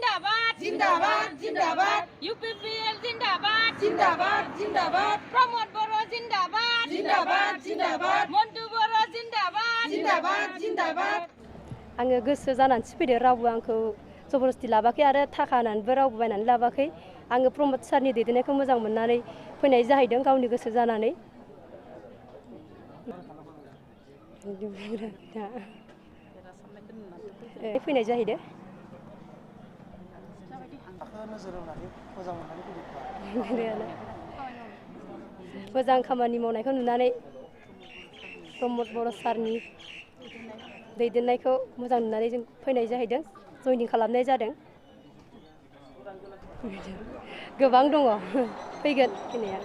जिंदाबाद जिंदाबाद जिंदाबाद UPPL जिंदाबाद जिंदाबाद जिंदाबाद प्रमोद बर' जिंदाबाद जिंदाबाद जिंदाबाद मन्टु बर' जिंदाबाद जिंदाबाद जिंदाबाद आङो गोसो जानानैसो फैदो रावबो आंखौ जबरदस्ति लाबाखै आरो थाखा होनानैबो रावबो बायनानै लाबाखै आङो प्रमद सारनि दैदेननायखौ मोजां मोननानै फैनाय जाहैदों गावनि गोसो जानानै फैनाय जाहैदो मोजां खामानि मावनायखौ नुनानै प्रमद बर' सारनि दैदेननायखौ मोजां नुनानै जों फैनाय जाहैदों जयनिं खालामनाय जादों गोबां दङ फैगोन फैनाया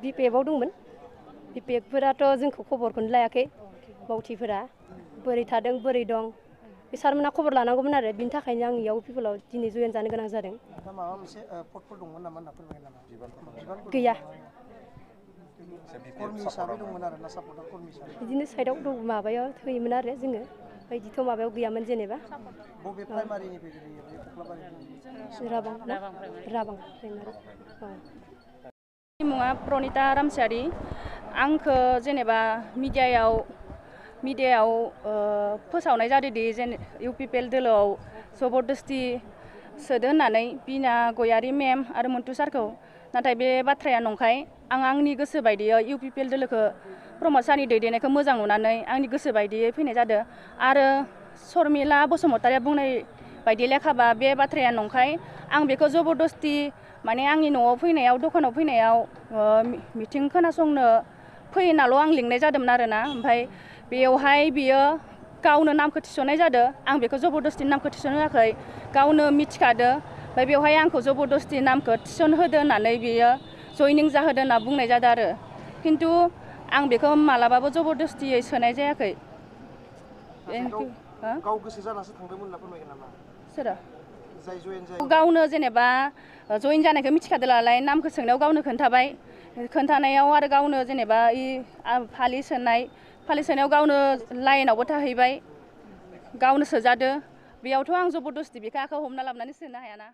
BPF आव दंमोन BPF-फोराथ' जोंखौ खबरखौनो लायाखै मावथिफोरा बोरै थादों बोरै दं बे सारमोना खबर लानांगौमोन आरो बिनि थाखायनो आं इयाव पिपलआव दिनै जयेन जानो गोनां जादों गैया बिदिनो साइडआव दं माबायाव होयोमोन आरो जोङो बायदिथ' माबायाव गैयामोन जेनेबा राबां प्राइमारि मुङा प्रनिता रामसियारि आंखौ जेनेबा मिडियायाव फोसावनाय जादोंदि जेन UPPL दोलोआव जबरदस्ति सोदो होननानै बिना गयारि मेम आरो मन्टु सारखौ नाथाय बे बाथ्राया नंखाय आं आंनि गोसो बायदियै UPPL दोलोखौ प्रमद सारनि दैदेननायखौ मोजां नुनानै आंनि गोसो बायदियै फैनाय जादों आरो शर्मिला बसुमतारिया बुंनाय बायदि लेखाबा बे बाथ्राया नंखाय आं बेखौ जबरदस्ति माने आंनि न'आव फैनायाव दखानाव फैनायाव मिटिं खोनासंनो फैनाल' आं लिंनाय जादोंमोन आरोना ओमफ्राय बेयावहाय बियो गावनो नामखौ थिसननाय जादों आं बेखौ जबरदस्ति नामखौ थिसननो होआखै गावनो मिथिखादो ओमफ्राय बेवहाय आंखौ जबरदस्ति नामखौ थिसनहोदो होननानै बियो जयनिं जाहोदो होनना बुंनाय जादों आरो खिन्थु आं बेखौ मालाबाबो जबरदस्तियै सोनाय जायाखै गाव गोसो जानासो थांदोंमोन होनना फोरमायगोन नामा सोरो जाय जयेन गावनो जेनेबा जयेन जानायखौ मिथिखादोलाय नामखौ सोंनायाव गावनो खोन्थाबाय खोन्थानायाव आरो गावनो जेनेबा फालि सोनायाव गावनो लाइनावबो थाहैबाय गावनो सोजादो बेयावथ' आं जबरदस्ति बेखौ आखायाव हमना लाबोनानै सोनो हायाना